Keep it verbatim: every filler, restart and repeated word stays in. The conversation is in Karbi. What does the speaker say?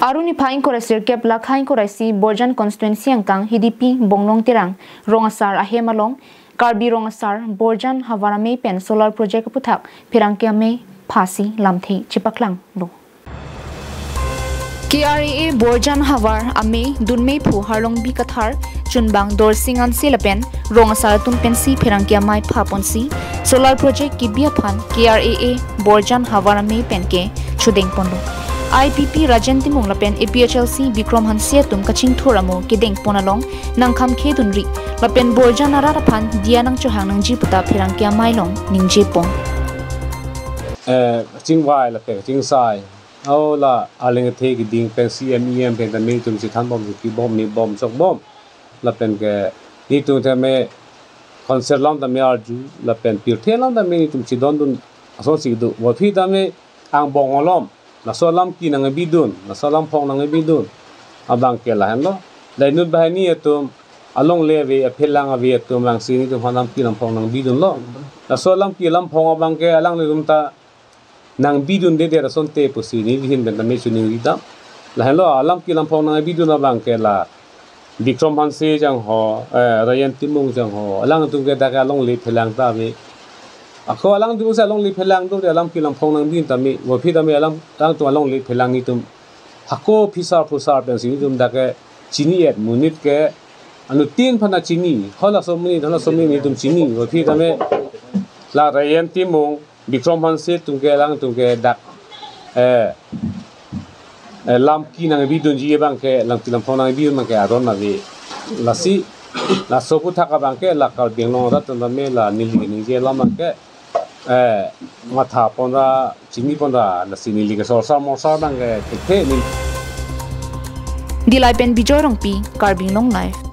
Arni niphai ingkoi ra sirkep, lakha ingkoi ra isi Borjan constituency angkang Hidipi Bongnong Terang rong asar ahem along Karbi Rong Asar Borjan Havar Amei pen solar project aputhak pherangke amei phasi lamthe chepaklanglo. K R A A Borjan Havar Amei dunmei phu Harlongbi Kathar, chunbang Dorsing Hanse lapen rong asar atum pensi pherangke amei phaponsi solar project kebi aphan K R A A Borjan Havar Amei pen ke chodeng ponlo. I P P Rajen Timung lapen A P H L C Bikrom Hanse atum kachingthur amo kedeng pon along nangkhamkhe dunri lapen Borjan arat aphan diya nangchohang nangji puta pherangke amei along ningje pon. Eh, chingvai lapen chingsai. Au la arleng athe keding pen C M, E M pen tame netum chethan bom, kibom, ne bom, chok bom. Lapen ke netum tame concert alam tame arju, lapen pirthe alam tame netum chedondun asonsi do. Aphi tame angbong alom, laso alam kenangbi dun, laso alam phong nangbi dun abang ke lahenlo. Lainut banghini atum alongle ave, aphelang ave atum vangsi netum aphan alam ke alam phong nangbi dunlo. Laso alam ke alam phong abang ke alanglitum ta nangbi dundedet asonte pusi neli ahin pen tame choningri dam. Lahenlo alam ke alam phong nangbi dun abang ke la Bikrom Hanse jangho, eh, Rajen Timung jangho, alangtum ke dak alongle phelang ta ave. Ako alangtum si alongle phelang do, alam ke alam phong nangbi dun tame, aphi tame alam, alangtum alongle phelang netum hako phisar phusar pensi netum dak ke chini-et, monit ke anuttin aphan ta chini, halaso amonit, halaso amonit netum chini, aphi tame la Rajen Timung, Bikrom Hanse atum ke, alangtum ke dak, eh, eh, alam ke nangbi dunji abang ke, alam ke alam phong nangbi dun abang ke aron ave. Lasi laso aputhak abang ke la Karbi Anglong arat atum tame la neli ningje alam abang ke, eh, matha pon ra, chini pon ra, lasi neli ke sorsar morsar abang ke thekthe neli. Dillai pen Bijoy Rongpi, Karbi Anglong Live.